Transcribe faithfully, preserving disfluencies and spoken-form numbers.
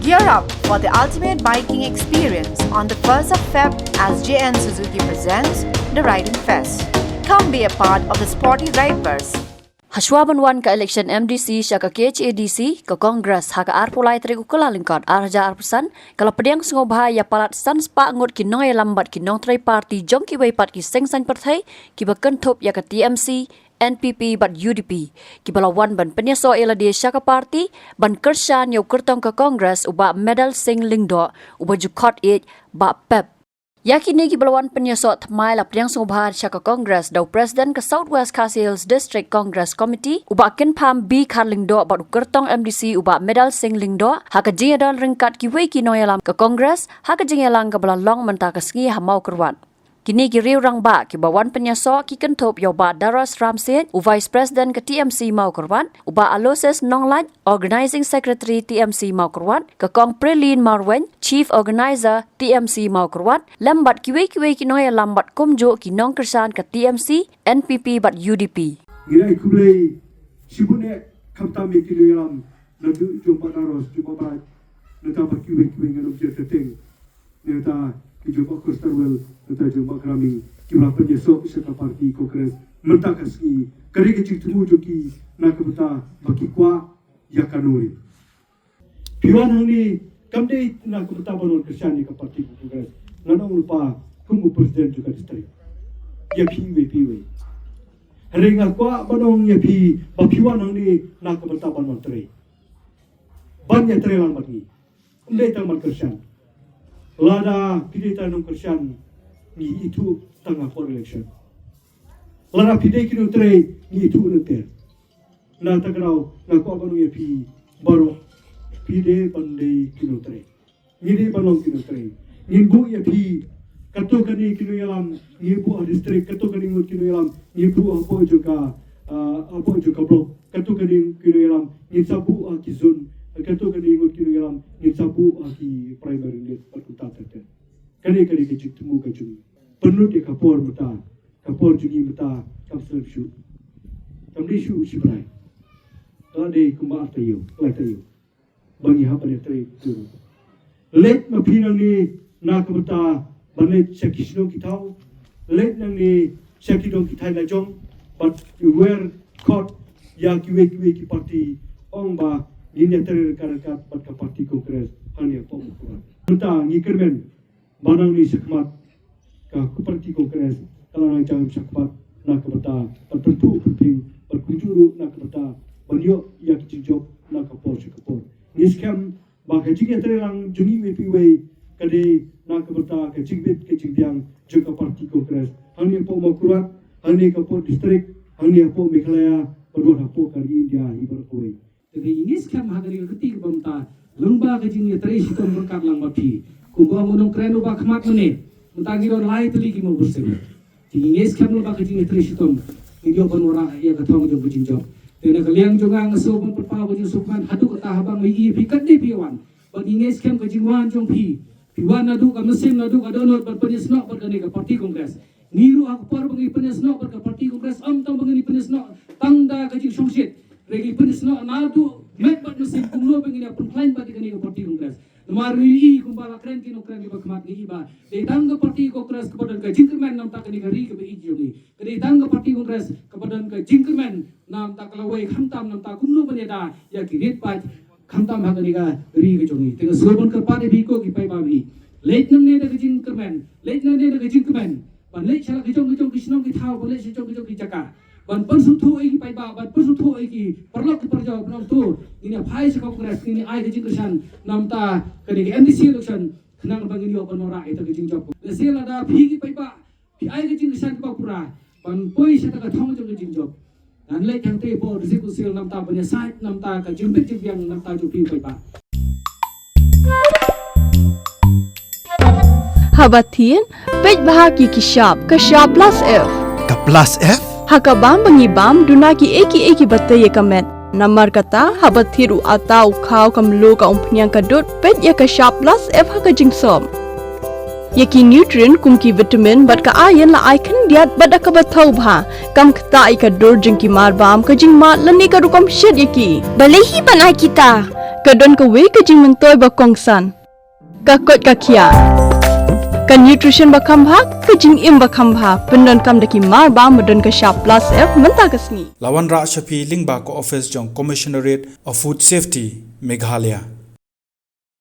Gear up for the ultimate biking experience on the first of Feb as J N Suzuki presents the Riding Fest. Come be a part of the sporty ride burst. Hashwa ban wan ka election M D C sha ka K H A D C, ka Congress ha ka arphew lai tarik u Kyllalyngkot ar hajar arphew san, ka la pdiang sngewbha ïa palat san spah ngut ki nongïalam bad ki nongtrei party jong kiwei pat ki seng saiñ pyrthei, kiba kynthup ïa ka T M C, N P P bad U D P, kiba la wan ban pynïasoh ïa lade sha ka party, ban kyrshan ïa u kyrtong ka Congress u Bah Medal Singh Lyngdoh, uba ju khot ïeit Bah Pep. Ïa kine kiba la wan pynïasoh thymmai la pdiang sngewbha sha ka Congress da u President ka South West Khasi Hills District Congress Committee, u Bah Kynpham B Kharlyngdoh bad u kyrtong M D C u Bah Medal Singh Lyngdoh, ha ka jingïadon ryngkat kiwei ki nongïalam ka Congress, ha ka jingïalang kaba la long mynta ka sngi ha Mawkyrwat. Kine ki riew rangbah kiba wan pynïasoh ki kynthup ïa u Bah Daros Ramsiej, u Vice President ka T M C Mawkyrwat, u Bah Aloysius Nonglait, Organizing Secretary T M C Mawkyrwat, ka Kong Prelin Marwein, Chief Organizer T M C Mawkyrwat, lem bad kiwei kiwei ki nongïalam bad kumjuh ki nongkyrshan ka T M C, N P P bad U D P. Ngi ai khublei shibun eh khamtam ïa ki nongïalam naduh jong Bah Daros, jong Bah Bad, nangta bad kiwei kiwei, ngan ym jer kyrteng. Nangta ki jong Bah Costerwell, nangta jong Bah Kraming, kiba la pynïasoh sha ka party Congress mynta ka sngi. Ka dei ka jingthmu jong ki na ka bynta ba ki kwah ïa ka nongrim. Phi wan hangne kam dei na ka bynta ban wan kyrshan ïa ka party Congress. Ngan ong lypa kum u president jong ka district ïa phi iwei pa iwei. Hynrei nga kwah ban ong ïa phi ba phi wan hangne na ka bynta ban wan trei, ban ïatrei lang bad ngi. Ym dei tang ban kyrshan. Lada phi dei tang nongkyrshan, ngi ithuh tang ha por election. Lada phi dei ki nongtrei, ngi ithuh lynter. Na kata ka daw nga kwah ban ong ïa phi baroh, phi dei ban dei ki nongtrei, ngi dei ban long ki nongtrei. Ngin buh ïa phi, kato kane ki nongïalam ngi buh ha district, kato kane ngut ki nongïalam ngi buh hapoh jong ka, ah, hapoh jong ka block, kato kane ki nongïalam ngin sa buh ha ki zone, kato kane ngut ki nongïalam ngin sa buh ha ki primary unit bad kumta ter ter. Kane, kane ka jingthmu ka jong ngi. Pynlut ïa ka por mynta, ka por jong ngi mynta kam slem shuh. Kam dei shuh shi bnai. Ka la dei kumba ar taïew, lai taïew ba ngi hap ban ïatrei. Leit ma phi nangne na ka bynta ban leit sha ki shnong ki thaw, leit nangne sha ki dong ki thaiñ la jong, bad wer khot ïa kiwei kiwei ki party, ong ba ngin ïatrei ryngkat ryngkat bad ka party Congress hangne hapoh Mawkyrwat. Mynta ngi kyrmen ba nangne shakhmat ka party Congress ka la nang jam shakhmat na ka bynta ban pynphuh pynphieng, ban kumjuh ruh na ka bynta ban ïoh ïa ki jingjop na ka por sha ka por. Ngi skhem ba ka jingïatreilang jong ngi iwei pa iwei ka dei na ka bynta ka jingbit ka jingbiang jong ka party Congress hangne hapoh Mawkyrwat, hangne hapoh district, hangne hapoh Meghalaya, bad wat hapoh ka ri India hi baroh kawei. Te ngi ngeit skhem ha kane ka kti kaba mynta, lyngba ka jingïatrei shitom ryngkat lang bad phi, kumba ong u nongkren uba khmat mynne, mynta ngi don lai tylli ki mawbyrsiem. Te ngi ngeit skhem lyngba ka jingïatrei shitom ngin ïoh ban wanrah ïa ka thong jong ka jingjop. Te na ka liang jong nga, nga sngewbha ban pynpaw ka jingsngewkmen haduh katta haba ngi ïohi phi katne phi wan. Bad ngi ngeit skhem ka jingwan jong phi, phi wan naduh ka mynsiem, naduh ka dohnud ban pynïasnoh bad kane ka party Congress. Ngi ruh ha ka por ba ngi pynïasnoh bad ka party Congress, ym tang ba ngi pynïasnoh tang da ka jingshongshit, hynrei ngi pynïasnoh naduh met bad mynsiem kumno ba ngin ïa pynkhlaiñ bad ïa kane ka party Congress. Namar ngi i kumba la kren ki nongkren kiba khmat, ngi i ba dei tang ka party Congress kaba don ka jingkyrmen na bynta kane ka ri kaba ïeit jong ngi. Ka dei tang ka party Congress kaba don ka jingkyrmen na bynta ka lawei, khamtam na bynta kumno ban ïada ïa ki rit paid, khamtam ha kane ka ri ka jong ngi. Te nga sngewbha ban kyrpad ïa phi ko ki paidbah, leit nangne da ka jingkyrmen, leit nangne da ka jingkmen, ban leit sha la ki jong ki jong ki shnong ki thaw, ban leit sha jong ki jong ki jaka, ban pynsngewthuh ïa ki paidbah, ban pynsngewthuh ïa ki paralok ki parajor, ban ong to ngin ïa phai sha Congress, ngin ïa ai ka jingkyrshan na bynta kane ka M D C election, khnang ba ngin ïoh ban wanrah ïa ka jingjop. Lehse lada phi ki paidbah phi ai ka jingkyrshan kaba pura ban poi sha ka thong jong ka jingjop, ngan leit hangtei hapoh District Council na bynta ban ïasaid na bynta ka jingbit jingbiang na bynta jong phi paidbah. Haba thied, peit bha ki ki shap, ka shap plus F. Ka plus F? Ha ka bam ba ngi bam, duna ki ei ki ei kiba tei ïa ka met. Namar kata, haba thied u atta, u khaw, ka mluh, ka umphniang, ka dud, peit ïa ka shap plus F ha ka jingsop. Ïa ki nutrient kum ki vitamin bad ka iron la ai khyndiat bad da kaba thaw bha. Kam ktah ïa ka dur jong ki marbam, ka jingmad lane ka rukom shet ïa ki. Balei hi ban ai kita? Ka don kawei ka jingmyntoi ba kongsan, ka koit ka khiah, ka nutrition ba kham bha, ka jingim ba kham bha, pyndonkam da ki mar bam ba don ka shap plus F mynta ka sngi. La wanrah sha phi lyngba ka office jong Commissionerate of Food Safety, Meghalaya.